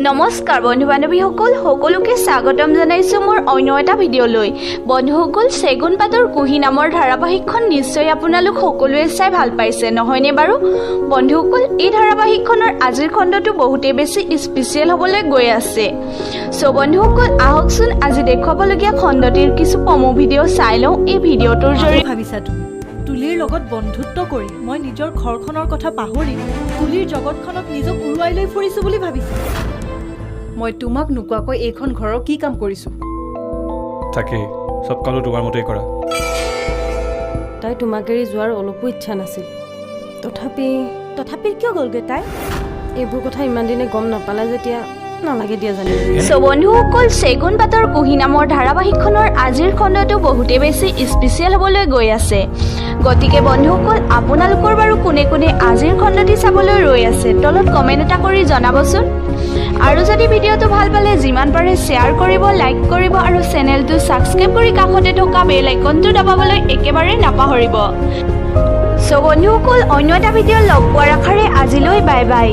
নমস্কাৰ বন্ধু বান্ধৱীসকল, সকলোকে স্বাগতম জনাইছোঁ মোৰ অন্য এটা ভিডিঅ'লৈ। বন্ধুসকল, চেগুন পাতৰ কুঁহি নামৰ ধাৰাবাহিকখন নিশ্চয় আপোনালোক সকলোৱে চাই ভাল পাইছে, নহয়নে বাৰু? বন্ধুসকল, এই ধাৰাবাহিকখনৰ আজিৰ খণ্ডটো বহুতেই বেছি স্পেচিয়েল হ'বলৈ গৈ আছে। চ' বন্ধুসকল, আহকচোন আজি দেখুৱাবলগীয়া খণ্ডটিৰ কিছু প্ৰমো ভিডিঅ' চাই লওঁ এই ভিডিঅ'টোৰ জৰিয়তে। ভাবিছা তুমি তুলিৰ লগত বন্ধুত্ব কৰি মই নিজৰ ঘৰখনৰ কথা পাহৰি তুলিৰ জগতখনক নিজক উৰুৱাই লৈ ফুৰিছো বুলি ভাবিছা? মই তোমাক নোকোৱাকৈ এইখন ঘৰৰ কি কাম কৰিছোঁ? তাকেই, চব কামটো তোমাৰ মতেই কৰা। তাই তোমাক এৰি যোৱাৰ অলপো ইচ্ছা নাছিল, তথাপি। তথাপি কিয় গ'লগৈ তাই? এইবোৰ কথা ইমান দিনে গম নাপালে যেতিয়া, নালাগে দিয়া জানিব। চ' বন্ধুসকল, চেগুন পাতৰ কুঁহি নামৰ ধাৰাবাহিকখনৰ আজিৰ খণ্ডটো বহুতেই বেছি স্পেচিয়েল হ'বলৈ গৈ আছে। গতিকে বন্ধুসকল, আপোনালোকৰ বাৰু কোনে কোনে আজিৰ খণ্ডটি চাবলৈ ৰৈ আছে, তলত কমেণ্ট এটা কৰি জনাবচোন। আৰু যদি ভিডিঅ'টো ভাল পালে, যিমান পাৰে শ্বেয়াৰ কৰিব, লাইক কৰিব আৰু চেনেলটো ছাবস্ক্ৰাইব কৰি কাষতে থকা বেল আইকনটো দবাবলৈ একেবাৰে নাপাহৰিব। চ' বন্ধুসকল, অন্য এটা ভিডিঅ' লগ পোৱাৰ আশাৰে আজিলৈ বাই বাই।